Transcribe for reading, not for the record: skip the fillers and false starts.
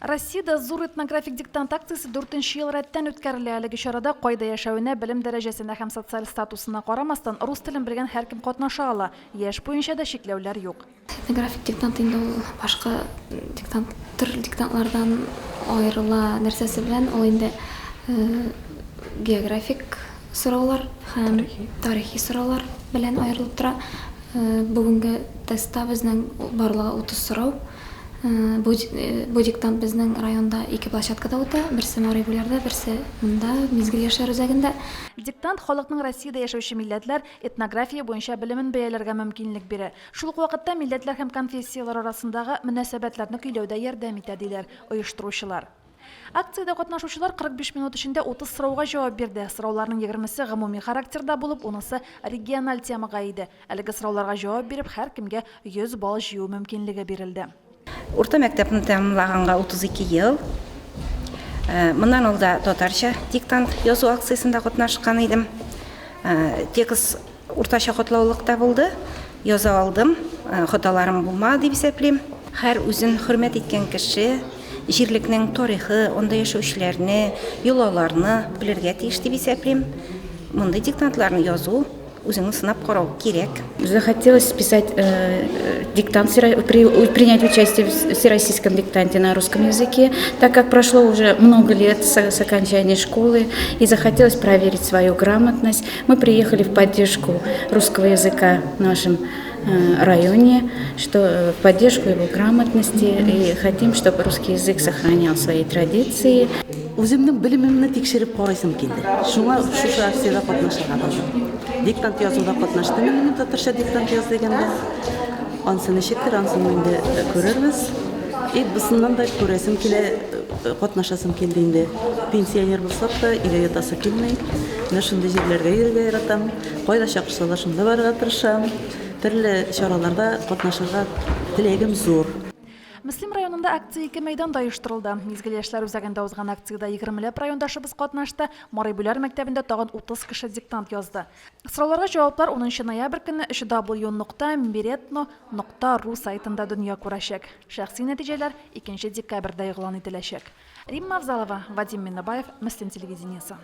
Россиядә зур этнографик диктант акциясе дүртенче ел рәттән үткәрелә. Әлеге чарада кайда яшәвенә, белем дәрәҗәсенә һәм социаль статусына карамастан, рус телен белгән һәркем катнаша ала. Яшь буенча да чикләүләр юк. Этнографик диктант инде ул башка диктант төрле диктантлардан аерыла нәрсәсе белән, ул инде географик сораулар һәм тарихи сораулар белән аерылып тора. Бүгенге тестта безнең барлыгы 30 сорау. Бу, бу диктант безнең районда ике площадкада үтә, берсе Мари Бүләрдә, берсе монда, Мизгел яшьләр үзәгендә. Диктант халыкның Россиядә яшәүче милләтләр, этнография буенча белемен бәяләргә мөмкинлек бирә. Шул ук вакытта милләтләр һәм конфессияләр арасындагы мөнәсәбәтләрне көйләүдә ярдәм итә, диләр оештыручылар. Акциядә катнашучылар 45 минут эчендә 30 сорауга җавап бирде. Сорауларның егермесе гомуми характерда булып, унысы региональ темага иде. Әлеге сорауларга җавап биреп, һәркемгә 100 балл җыю мөмкинлеге бирелде. Урта мәктәпне тәмамлаганга 32 ел. Моннан алда татарча диктант язу акциясендә катнашкан идем. Текст Уртача катлаулылыкта булды. Яза алдым, хаталарым булмады дип исәплим. Һәр үзен хөрмәт иткән кеше җирлекнең тарихы, анда яшәүчеләрне, йолаларны белергә тиеш дип исәплим. Мондый диктантларны язу, үзеңне сынап карау кирәк. Захотелось писать диктант, принять участие в всероссийском диктанте на русском языке, так как прошло уже много лет с окончания школы, и захотелось проверить свою грамотность. Мы приехали в поддержку русского языка в нашем э, районе, что э, в поддержку его грамотности и хотим, чтобы русский язык сохранял свои традиции. Үземнең белемемне тикшереп карыйсым килде. Шуңа шушы акциядә катнашырга булдым. Диктант язуда катнаштым инде мин татарча диктант яз дигәндә. Ансы ничектер, ансын инде күрербез. И бусыннан да күрәсем килә, катнашасым килде инде. Пенсионер булсак та, өйдә ятасы килми. Менә шундый җирләргә йөрергә яратам. Кайда чакырсалар, шунда барырга тырышам. Төрле чараларда катнашырга теләгем зур. Мөслим районында акция ике мәйданда оештырылды. Мизгел яшьләр үзәгендә узган акциядә егермеләп райондашыбыз катнашты, Марый Бүләр мәктәбендә тагын 30 кеше диктант язды. Сорауларга җаваплар унынчы ноябрь көнне HW нокта миретно нокта ру сайтында дөнья күрәчәк. Шәхси нәтиҗәләр икенче декабрьдә игълан ителәчәк. Римма Авзалова, Вадим Миннебаев, Мөслим телевидениесе.